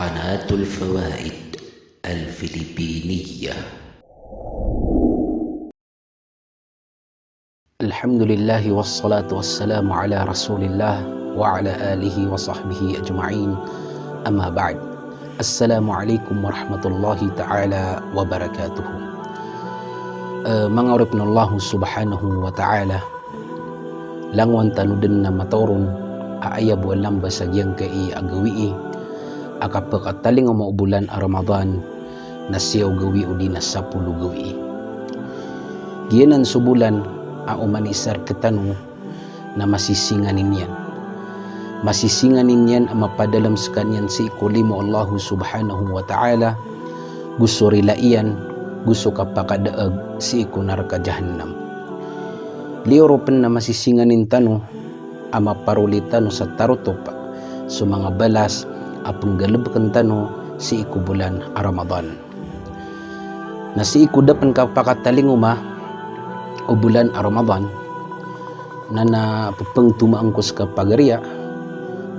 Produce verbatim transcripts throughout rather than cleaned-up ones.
Qanatul Fawaid Al-Filipiniyah. Alhamdulillah, wassalatu wassalamu ala Rasulillah wa ala alihi wa sahbihi ajma'in. Amma ba'd. Assalamu alaikum warahmatullahi ta'ala wabarakatuh. Eh, manga oripn o Allah subhanahu wa ta'ala, langowan tano dn a matoron a aya bo a lamba sa giyangkai a gawii a kapakatalingoma o bolan a Ramadan na siyaw gawii odi na sapolo gawii. Giyanan so bolan a oman i isa rktano na masisinganin iyan. Masisinganin iyan a mapadalm skaniyan sii ko limo o Allah subhanahu wa ta'ala, go so rila iyan, go so kapakadaag sii ko naraka jahannam. Liyo ron pn na masisinganin tano a maparoli tano sa tarotop so manga balas a pnggalbkn tano sii ko bolan a Ramadan. Na sii ko da pn kapakatalingoma o bolan a Ramadan, na na pphantomaan ko ska pagariya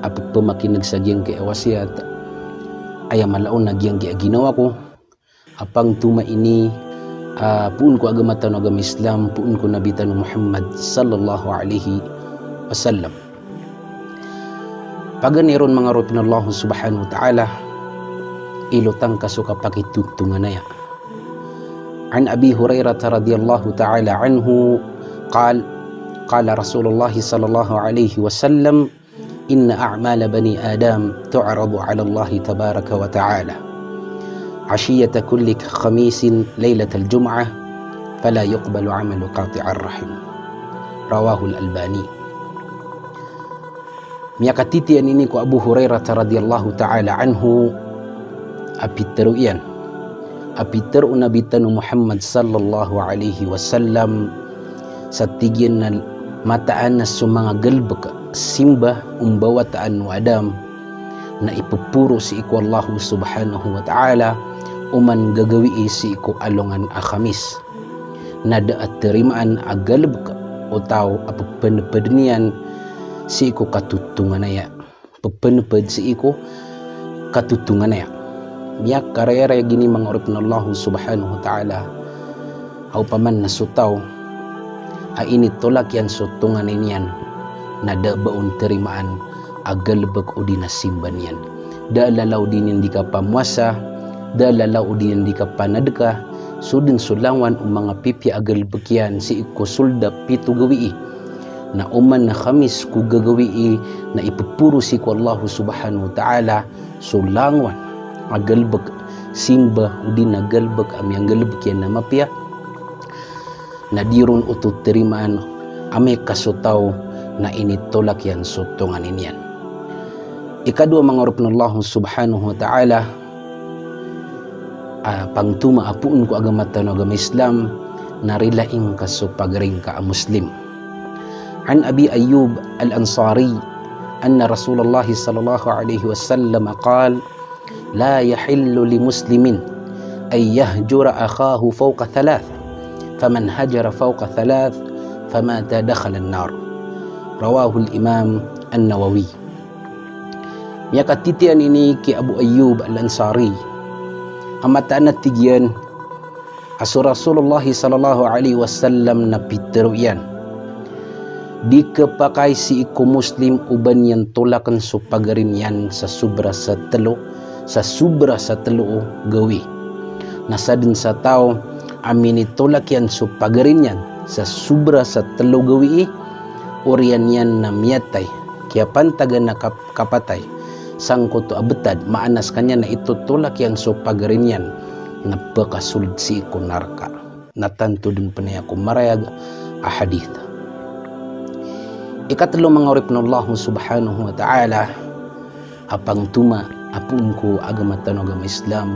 a ppamakin'g sa giyangkai a wasiyat, aya mala on a giyangkai a ginawa ko, a pangtoma ini a poon ko agama tano a agama Islam, poon ko Nabi tano Muhammad sallallahu alaihi wasallam. Paganay ron manga oripn o Allah subhanahu wa ta'ala, ilotang ka so kapakitotonganaya. An Abi Hurairah radhiyallahu ta'ala anhu qal, qala Rasulullah sallallahu alaihi wasallam, inna a'mala bani Adam tu'radu ala Allah tabaraka wa ta'ala ashiyata kulli khamisin lailatal jum'ah, fala yuqbalu amalu qati'ir rahim. Rawahul Albani. Miyakatitiyan ini ko Abu Hurairah radhiyallahu ta'ala anhu a pitharo iyan, a pitharo o Nabi tano Muhammad sallallahu alaihi wasallam, sa tig iyan na mataan a so manga galbk, simba o mbawataan o Adam, na ipporo sii ko Allah subhanahu wa ta'ala oman gagawii sii ko alongan a Khamis. Na da a tarimaan a galbk o taw a pphanpd iyan sii ko katotonganaya. Pphanpd sii ko katotonganaya. Miyakarayarayag ini manga oripn o Allah subhanahu wa ta'ala, a opama na so taw a initolak iyan so tonganay niyan, na da a ba on tarimaan a galbk odi na simba niyan. Da a lalaw dii niyan di kapamowasa, da a lalaw dii niyan di kapanadka, so dn so langowan o manga pipiya a galbk iyan sii ko sold a pito gawii. Na oman a Khamis ko gagawii na ipporo sii ko Allah subhanahu wa ta'ala so langowan a galbk, simba odi na galbk a miyanggalbk iyan a mapiya. Na di ron oto tarimaan amay ka so taw na initolak iyan so tonganay niyan. Ikadowa manga oripn o Allah subhanahu wa ta'ala, a pangtoma a poon ko agama tano a agama Islam, na rilaing ka so pagari ngka a Muslim. An Abi Ayyub Al-Ansari anna Rasulullah sallallahu alaihi wasallam qal, la yahillu li muslimin an yahjura akhahu fawqa thalath, faman hajara fawqa thalath famata dakhala an-nar. Rawahul Imam An-Nawawi. Miyakatitiyan ini ki Abu Ayyub Al-Ansari a mataan a tig iyan a so Rasulullah sallallahu alaihi wasallam na pitharo iyan, di khapakay sii ko Muslim o ba niyan tolakn so pagari niyan sa sobra sa tlo, sa sobra sa tlo gawii. Na sadn sa taw a minitolak iyan so pagari niyan sa sobra sa tlo gawii, oriyan iyan na miyatay, kiyapantagan a kap-, kapatay sangkoto a btad, maana skaniyan na itotolak iyan so pagari niyan na pkasold sii ko naraka. Na tanto dn pn aya ko marayag a hadith. Ikatlo manga oripn o Allah subhanahu wa ta'ala, a pangtoma a poon ko agama tano a agama Islam,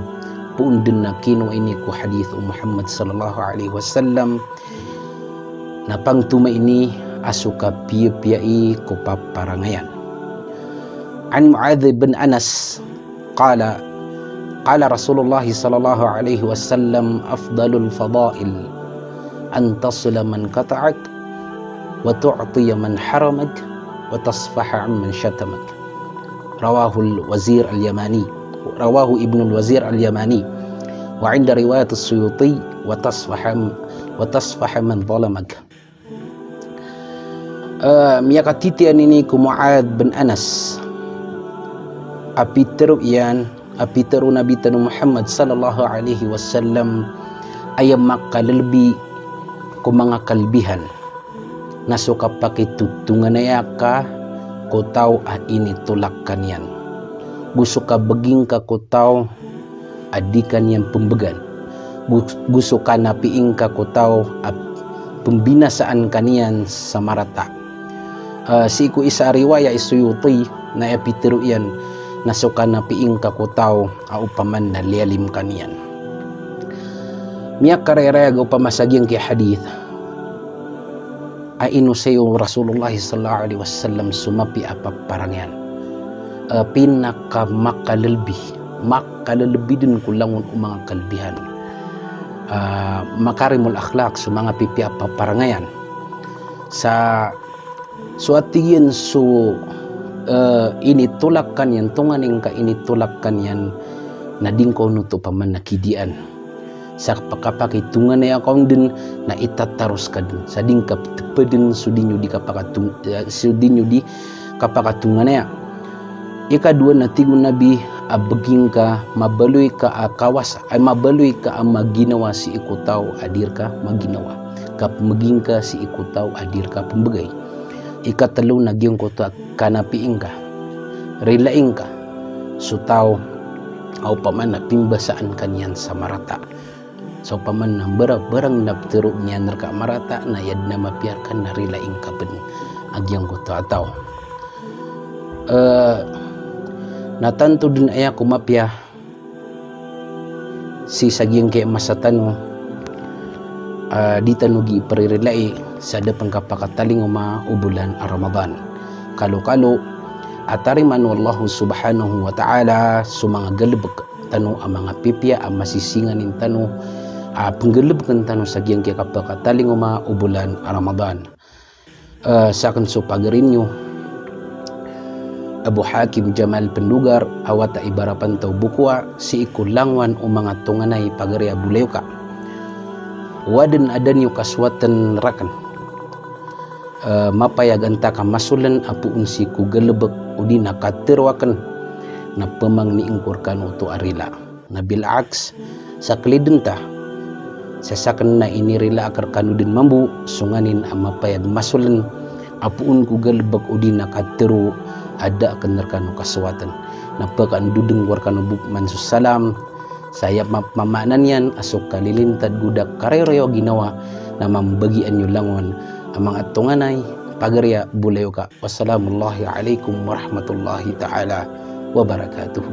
poon dn a kinowa ini ko hadith o Muhammad sallallahu alaihi wasallam, na pangtoma ini a so kapiyapiyai ko paparangayan. An Muadh bin Anas qala, qala Rasulullah sallallahu alaihi wasallam, afdalul fadail an tasila man qata'ak, wa tu'tiya man haramak, wa tasfaha amman shatamak. Rawahul Wazir Al-Yamani. Rawahu Ibnul Wazir Al-Yamani. Wa inda riwayat As-Suyuti, "Wa tasfaha, wa tasfaha man zalamak." Eh, miyakatitiyan ini ko Muadh bin Anas a pitero iyan, a pitero o Nabi tano Muhammad sallallahu alaihi wasallam, aya makalelebi ko manga kelebihan na so kapakitotonganaya ka ko taw a initolak ka niyan, go so kabegi ngka ko taw a di ka niyan pembegan, go, go so kanapiing ka ko taw a pembinasaan ka niyan sa marata. Eh, sii ko isa a riwaya i Suyuti na aya pitero iyan na so kanapiing ka ko taw a opama na liyalim ka niyan. Miyakarayarayag opama sa giyangkai a hadith a inosay o Rasulullah sallallahu alaihi wasallam so mapiya a paparangayan. Eh, pinakamakalelebi, makalelebi den ko langon o manga kelebihan. Eh, makarimul akhlaq, so manga pipiya a paparangayan. Sa so ati iyan so, eh, initolak ka niyan, tonganay ngka initolak ka niyan, na di ngka onoto opama na kidiyaan. Sa kapakatonganaya ka on den na itataros ka den. Sa di ngka petepaden so di niyo di kapakatung-, eh, so di niyo di kapakatonganaya. Ikadowa na tig o Nabi a begi ngka, mabaloy ka a kawasa, ay mabaloy ka a maginawa sii ko taw a di reka maginawa. Kapemegi ngka sii ko taw a di reka pembegay. Ikatelo na giyangkoto a kanapiing ka, rilaing ka so taw a opama na pimbasaan ka niyan sa marata. Sa opama na mbarabarang na petero niyan reka a marata, na aya den a mapiya reka na rilaing ka pen a giyangkoto a taw. Eh, na tanto den aya ko mapiya sii sa giyangkai a masa tano, eh, di tano gii pererilai sa da pen kapakatalingoma o bolan a Ramadan. Kalokalo a tarimaan o Allah subhanahu wa ta'ala so manga galebek tano a manga pipiya a masisinganin tano a penggalebeken tano sa giyangkai a kapakatalingoma o bolan a Ramadan. Eh, saken so pagari niyo Abu Hakim Jamal Pendugar, a wata i Barapan Taw Bokoa, sii ko langowan o manga tonganay pagari a bolayoka. Waden a da niyo kasowaten raken. Eh, mapayag anta ka masolen a poon sii ko galebek odi na katero aken na pemangni ngko rekano oto a rila. Na bil aks, sa keleden ta, sa saken na inirila aken rekano den mambo, so nganin a mapayag masolen a poon ko galebek odi na katero a da aken rekano kasowaten. Na pekaendodeng ko rekano bo man so salam, sa aya ma-, mamaana niyan a so kalilintad go da karayorayo a ginawa na mambagian iyo langon a manga tonganay pagari a bolayoka. Wassalamullahi alaikum warahmatullahi ta'ala wabarakatuh.